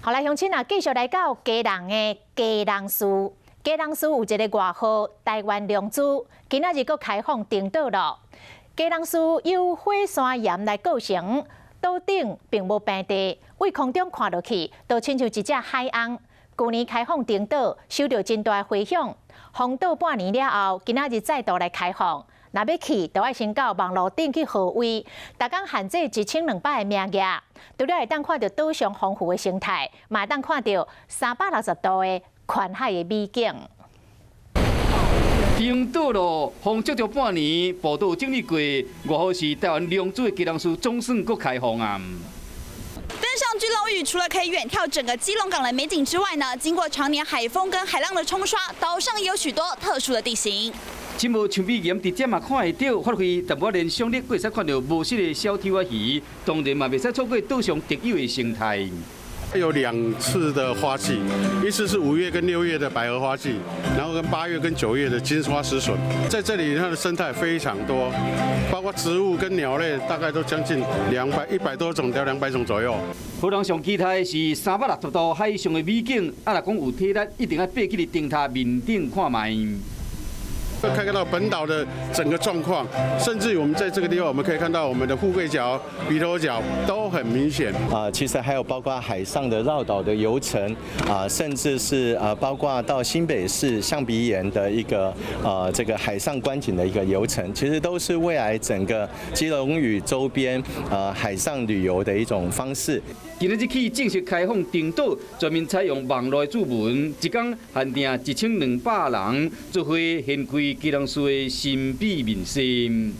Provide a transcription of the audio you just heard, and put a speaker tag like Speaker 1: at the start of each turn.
Speaker 1: 好來，鄉親啊，繼續來到基隆的基隆嶼。基隆嶼有一个外號台灣龍珠，今仔日閣開放登島囉。基隆嶼由火山岩來構成，島頂並無平地，對空中看落去，就親像一隻海鰪。舊年開放登島，受著真大迴響。封島半年了後，今仔日再度來開放。若欲去，就愛先到網路頂去號位，逐工限制1200个名額。除了會當看著島上豐富的生態，嘛會當看著360度的環海的美景。
Speaker 2: 登島囉，封足足半年，步道整理過，外號是台灣龍珠的基隆嶼總算閣開放啊！
Speaker 3: 登上巨龍嶼，除了可以遠眺整個基隆港的美景之外呢，經過常年海風跟海浪的沖刷，島上也有許多特殊的地形。
Speaker 2: 這無長臂岩佇遮嘛看會著，發揮淡薄聯想力，閣會使看著無色的小丑仔魚，當然嘛袂使錯過島上特有的生態。
Speaker 4: 有兩次的花季，一次是5月跟6月的百合花季，然後跟8月跟9月的金花石筍。在這裡，它的生態非常多，包括植物跟鳥類，大概都將近100多種到200種左右。
Speaker 2: 予人上期待的是360度海上的美景，啊，若講有體力，一定愛爬去燈塔面頂看覓。
Speaker 4: 可以看到本島的整個狀況，甚至於我們在這個地方，我們可以看到我們的富貴角、鼻頭角都很明顯。
Speaker 5: 啊，其實還有包括海上的繞島的遊程，啊，甚至是包括到新北市象鼻岩的一個這個海上觀景的一個遊程，其實都是未來整個基隆嶼周邊海上旅遊的一種方式。
Speaker 2: 今仔日起正式開放登島，全面採用網路註文，一工限定1200人，做伙掀開基隆嶼的神秘面紗。